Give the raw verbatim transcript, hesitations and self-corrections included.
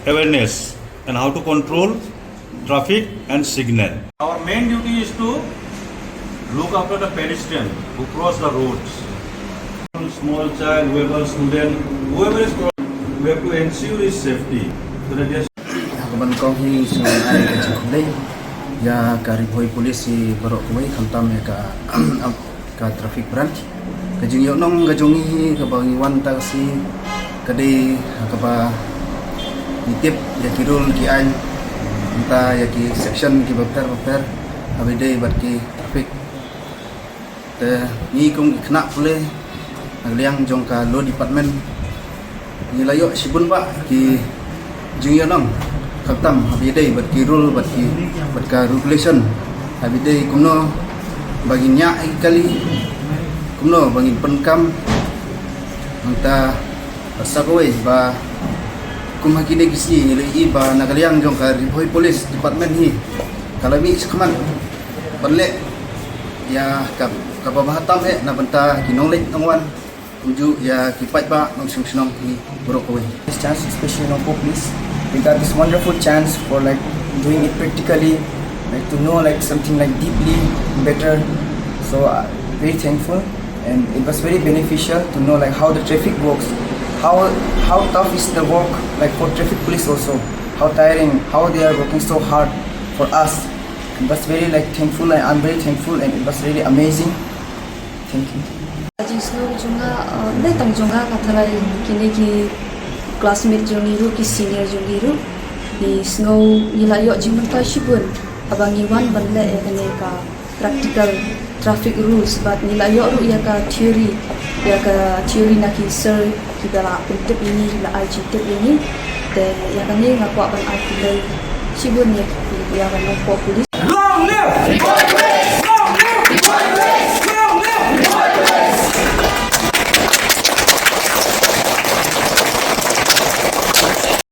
awareness and how to control traffic and signal. Our main duty is to look after the pedestrian who cross the roads. Small child, whoever student, whoever is crossing, we have to ensure his safety. So that yes, ha kaba nyngkong hi sngewbha ai ka jingkhublei ïa ka Ri Bhoi Police hi baroh kawei, khamtam ïa ka ka traffic branch. Ka jingïohnong ka jong ngi hi kaba ngi wan ta ka sngi ka dei ha kaba ngi tip ïa ki rule ki aiñ, mynta ïa ki section kiba pher ba pher haba ïadei bad ki traffic. Te ngi kum ki khynnah pule na ka liang jong ka law department, ngi la ïoh shibun bah ki jingïohnong, khamtam haba ïadei bad ki rule, bad ki, bad ka regulation haba ïadei kumno ba ngin ñiah ïa ki kali, kumno ba ngin pyndonkam. Nangta sa kawei ba kum ha kine ki sngi ngi la ïohi ba na ka liang jong ka Ri Bhoi Police Department hi ka la mih shakhmat ban leh ïa ka, kaba bha tam eh na bynta ki nongleit nongwan, kumjuh ïa ki paidbah nongshong shnong hi baroh kawei. This chance, especially Nongpoh Police, we got this wonderful chance for, like, doing it practically, like, to know, like, something, like, deeply better. So, uh, very thankful, and it was very beneficial to know, like, how the traffic works, how how tough is the work, like, for traffic police also, how tiring, how they are working so hard for us. It was very, like, thankful, and I'm very thankful, and it was really amazing. Thank you. Jingsngew jong nga, uh, dei tang jong nga, ka tharai kine ki classmate jong ngi ruh, ki senior jong ngi ruh, ngi sngew ngi la ïoh jingmyntoi shibun haba ngi wan ban leh ïa kane ka practical traffic rules, bad ngi la ïoh ruh ïa ka theory, ïa ka theory na ki sir kiba la pyntip ïa ngi, la ai jingtip ïa ngi. Te ïa kane nga kwah ban ai khublei shibun ïa, ïa ka Nongpoh Police. Long live!